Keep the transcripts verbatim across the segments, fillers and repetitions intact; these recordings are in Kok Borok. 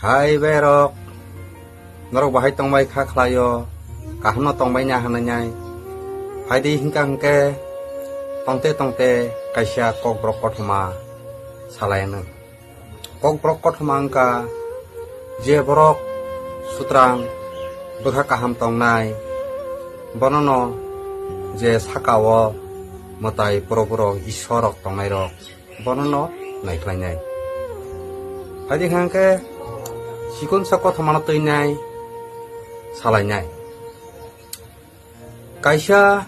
Hai berok, norok bahai tongbai kha khlaio, kaham no tongbai nya hwnwi nai. Phaidi hinkha hinkhe tongte tongte kaisa kokborok kothoma salai anw. Kokborok kothoma wngkha je borok sutrang bwkha kaham tongnai, bonono je sakao mwtai poroborok Ishwar rok tongnai rok bonono naikhlainai. Phaidi hinkhe chikon sa kothomano twinai salainai. Kaisa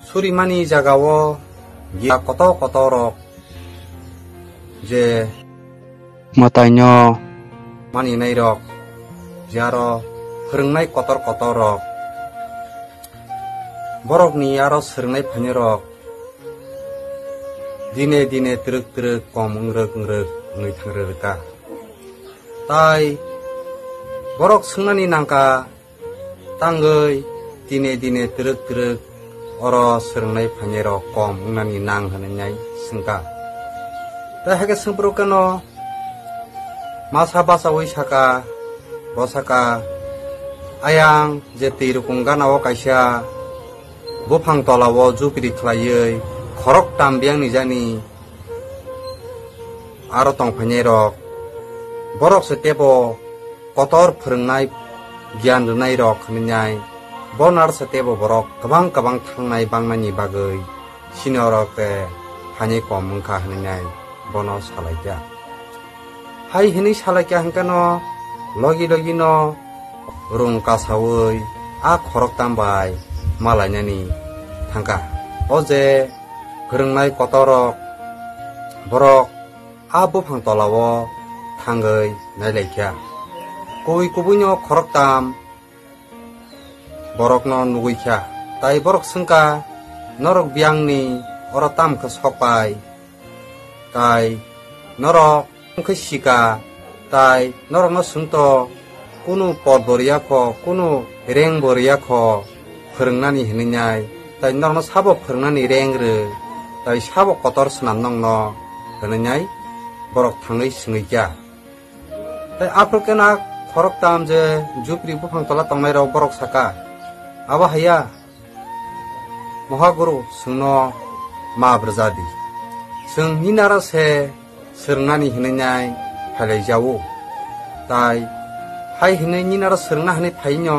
surimani jagao giya kotor kotor rok je mwtaino maninai rok, je aro phwrwngnai kotor kotor rok, borokni aro swrwngnai phainai rok dine dine twrwk twrwk kom wngrwk wngrwk wngwi thang rwrwkha. Tai borok swngnani nangkha, tangwi dine dine twrwk twrwk oro swrwngnai phainai rok kom wngnani nang hwnwi nai swngkha. Tai hakhe swngphuru keno masa bachaui saka, bo saka, "Ayang je twi rukung gana o kaisa buphang tola o jupiri khlaiwi khoroktham biyang ni jani aro tongphainai rok, borok se tebo kotor phwrwngnai giyan rwnai rok hwnwi nai, bo narsa tebo borok kwbang kwbang thangnai bangnani bagwi sini oro khe phainai kom wngkha hwnwi nai bono salaikha." Hai hwnwi salaikha hwnkhe no logi logi no rung kasaui a khoroktham bai malainani thangkha. O je phwrwngnai kotorrok borok a buphang tolao thangwi nailaikha. Kubui kubuino khoroktham borokno nugwi kha. Tai borok swngkha, "Norok biyangni oro tamo khe sok pai? Tai norok tamo khe sika? Tai norokno swngto, kunu pot bo riya kho, kunu reng bo riya kho phwrwngnani," hwnwi nai. Tai norokno sabo phwrwngnani reng rw, tai sabo kotor swnam nokno hwnwi nai borok thangwi swngwi kha. Tai aphuru khe na khoroktham je jupri buphang tola tongnai rok borok saka, "Abo haiya, Mohaguru, chwngno maap rwja di. Chwng ninaro se swrwngnani hwnwi nai phailai jago. Tai hai hwnwi ninaro swrwngna hwnwi phaino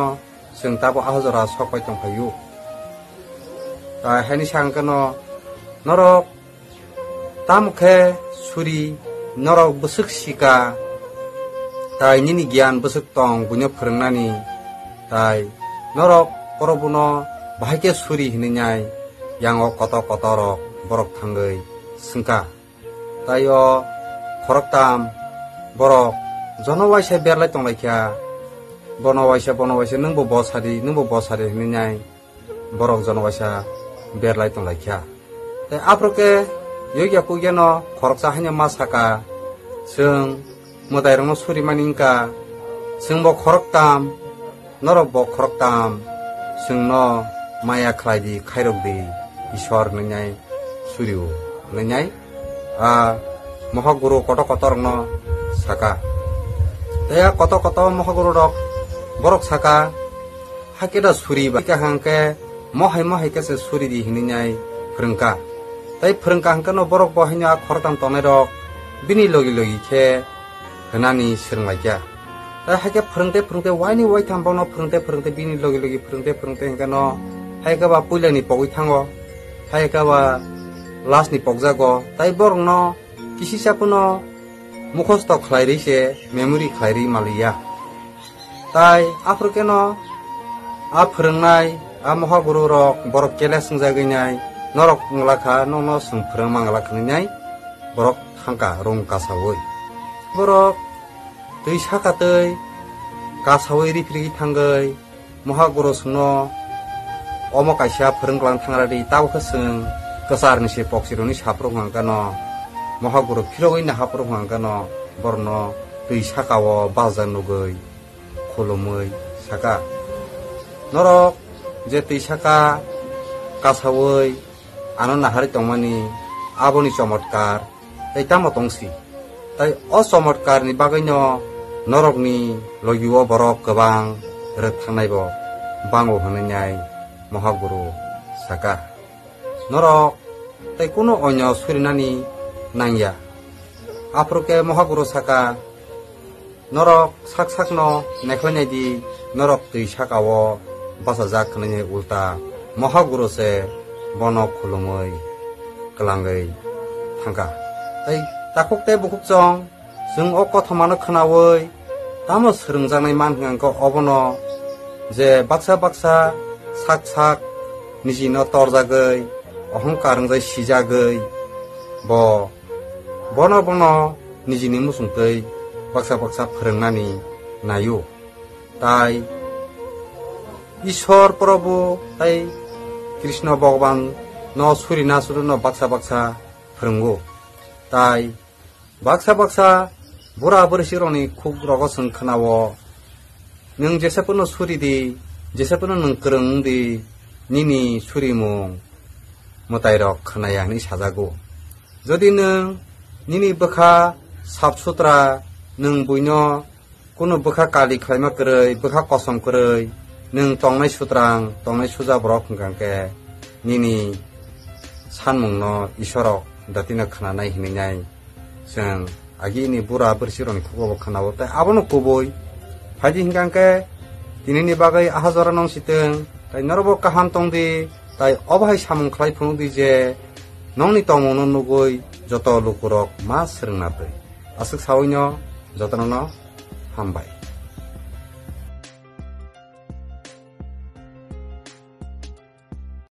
chwng tabo ah jora sok pai tong phaio." Tai haini sa hwnkhe no norok tamo khe suri norok bwswk sika, tai nini giyan bwswk tong buino phwrwngnani, tai norok oro bono bahai khe suri hwnwi nai yango kotor kotor rok borok thangwi swngkha. Tai o khoroktham borok jono waisa berlai tonglaikha, "Bono waisa, bono waisa, nwngbo bo sadi, nwngbo bo sadi," hwnwi nai borok jono waisa berlai tonglaikha. Tai aphuru khe yokya kukyano khoroksa haino ma saka, "Chwng mwtairokno suri mani wngkha, chwngbo khoroktham, norokbo khoroktham, chwngno maya khlai di, khairok di, Ishwar," hwnwi nai surio, hwnwi nai a mohaguru kotor kotor rokno saka. Tai a kotor kotor mohaguru rok borok saka, "Hakhe da suri ba kaham khe mohai mohai khe se suri di," hwnwi nai phwrwngkha. Tai phwrwngkha hwnkhe no borok bo haino a khoroktham tongnai rok bini logi logi khe hwnani swrwnglaikha. Tai hakhe phwrwngte phwrwngte waini waitham bono phwrwngte phwrwngte bini logi logi phwrwngte phwrwngte hwnkhe no hai khe ba puilani pogwi thango, hai khe ba last ni pokjago. Tai borokno kisisa phano mukhosto khlai rwi se memory khlai rwi maliya. Tai aphuru khe no a phwrwngnai a mohaguru rok borok kele swngjagwi nai, "Norok wngla kha, nokno chwng phwrwng mangla," hwnwi nai borok thangkha rung kasaui. Borok twi saka twi kasaui riphrigwi thangwi mohaguru chwngno, "Omo kaisa phwrwng klang thangra di, tabuk khe chwng kwcharni se pokchirokni saphuru hwnkha no." Mohaguru phirogwi nahaphuru hwnkha no borokno twi sakao balja nugwi khulumwi saka, "Norok je twi saka kasaui ano naharwi tongmani, aboni chomotkar tei tamo tongsi? Tai o chomotkarni bagwino norokni logio borok kwbang rwkthangnaibo bango hwnwi nai Mohaguru saka. Norok tai kunu onyo surinani nangya. Aphuru khe Mohaguru saka, "Norok sak sakno naikhlainai di, norok twi saka-o bachajak," hwnwi ulta Mohaguru se bono khulumwi kwlangwi thangkha. Tai takhuk tei bukhuk chwng, chwng o kothomano khwnaui tamo swrwngjaknai man hwnkha khe obono je baksa baksa sak sak nijino torjagwi, ohongkar wngjai sijagwi bo bono bono nijini muchungtwi baksa baksa phwrwngnani naio. Tai Ishwar Prabhu tai Krishna Bhagavan no surina suruno baksa baksa phwrwngo. Tai baksa baksa bura bwrwsirokni khuk rogo chwng khwnao, "Nwng jesa phano suri di, jesa phano nwng kwrwng wng di, nini surimung mwtairok khwnaya," hwnwi sajago. Jodi nwng nini bwkha sap sutra, nwng buino kunu bwkha kali khlaima kwrwi, bwkha kosom kwrwi, nwng tongnai sutrang, tongnai suja borok hwnkha khe nini sanmungno Isorok datino khwnanai hwnwi nai chwng agini bura bwrwsirokni khugo bo khwnao. Tai abono kubui phaidi hwnkha khe tinini bagwi aha jora nong sitwng, tai norokbo kaham tong di, tai obo hai samung khlai phunuk di je nongni tongmungno nugui joto lukurok ma swrwngna twi. Aswk saui no jotono no hambai.